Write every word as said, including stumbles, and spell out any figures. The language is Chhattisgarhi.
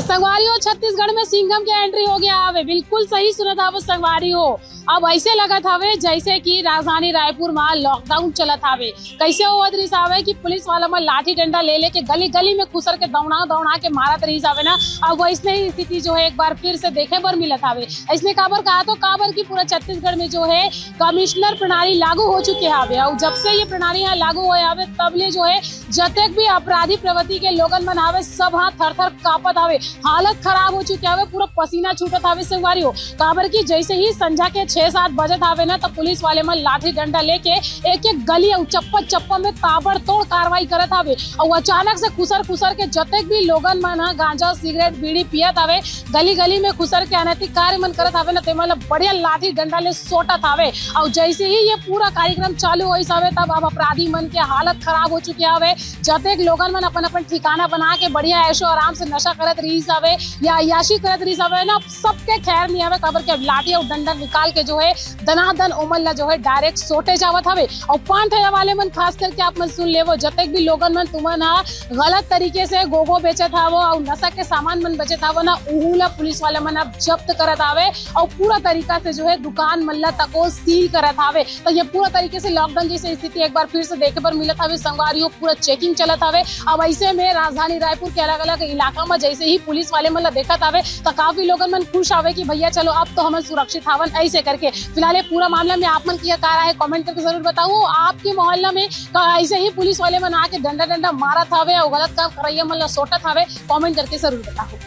संगवारी हो, छत्तीसगढ़ में सिंघम के एंट्री हो गया हवे। बिल्कुल सही सुनत हव संगवारी हो। अब ऐसे लगत हवे जैसे कि राजधानी रायपुर में लॉकडाउन चलत हवे। कैसे होवत रहिस हवे कि पुलिस वाला मन लाठी डंडा ले लेके गली गली में खुसर के दौड़ा दौड़ा के मारत रहिस हवे ना। अब वैसने ही स्थिति जो है एक बार फिर से देखे बर मिलत हवे। ऐसने काबर कहा तो काबर कि पूरा छत्तीसगढ़ में जो है कमिश्नर प्रणाली लागू हो चुके हवे। और जब से ये प्रणाली यहाँ लागू होए हवे तब ले जो है जतेक भी अपराधी प्रवृत्ति के लोगन मन हवे सब हा थर थर कांपत हवे। हालत खराब हो चुके हवे, पूरा पसीना छूटत हवे संगवारी हो। काबर कि जैसे ही संझा के छह सात बजत हवे ना, तो पुलिस वाले मन लाठी डंडा लेके एक एक गली अउ चप्पा चप्पा में ताबड़तोड़ कार्रवाई करत हवे। अउ अचानक से खुसर खुसर के जतेक भी लोगन मन ह गांजा, सिगरेट, बीड़ी पियत हवे, गली गली में खुसर के अनैतिक कार्य मन करत हवे ना, तेमन ल बढ़िया लाठी डंडा ले सोटत हवे। अउ जैसे ही ये पूरा कार्यक्रम चालू होइस हवे, तब अब अपराधी मन के हालत खराब हो चुके हवे। जतेक लोगन मन अपन अपन ठिकाना बना के बढ़िया ऐशो आराम से नशा करत रहिस हवे या अय्याशी करत रहिस हवे ना, सबके खैर नहीं हवे, काबर के अब लाठी अउ डंडा निकाल के जो है दनादन ओमन ला जो है डायरेक्ट सोटे जावत हवे। अउ पान ठेला वाले मन खास करके आप मन सुन लेवो, जतेक भी लोगन मन तुमन हा गलत तरीके से गोगो बेचत हवो अउ नशा के सामान मन बेचत हवो ना, उहू ला पुलिस वाले मन अब जब्त करत हवे अउ पूरा तरीका से जो है दुकान मन ला तको सील करत हवे। तो ये पूरा तरीके से लॉकडाउन जैसे स्थिति एक बार फिर से देखे बर मिलत हवे संगवारी हो, पूरा चेकिंग चलत हवे। अब ऐसे में राजधानी रायपुर के अलग-अलग इलाका में जैसे ही पुलिस वाले मन ला देखत हवे, तो काफी लोगन मन खुश हवे कि भैया चलो अब तो हमन सुरक्षित हवन, ऐसे करके। फिलहाल ये पूरा मामला में आप मन के का राय है, कमेंट करके जरूर बताओ। आपके मोहल्ला में का ऐसे ही पुलिस वाले मन आके डंडा डंडा मारत हवे और गलत काम करैया मन ला सोटत हवे, कमेंट करके जरूर बताओ।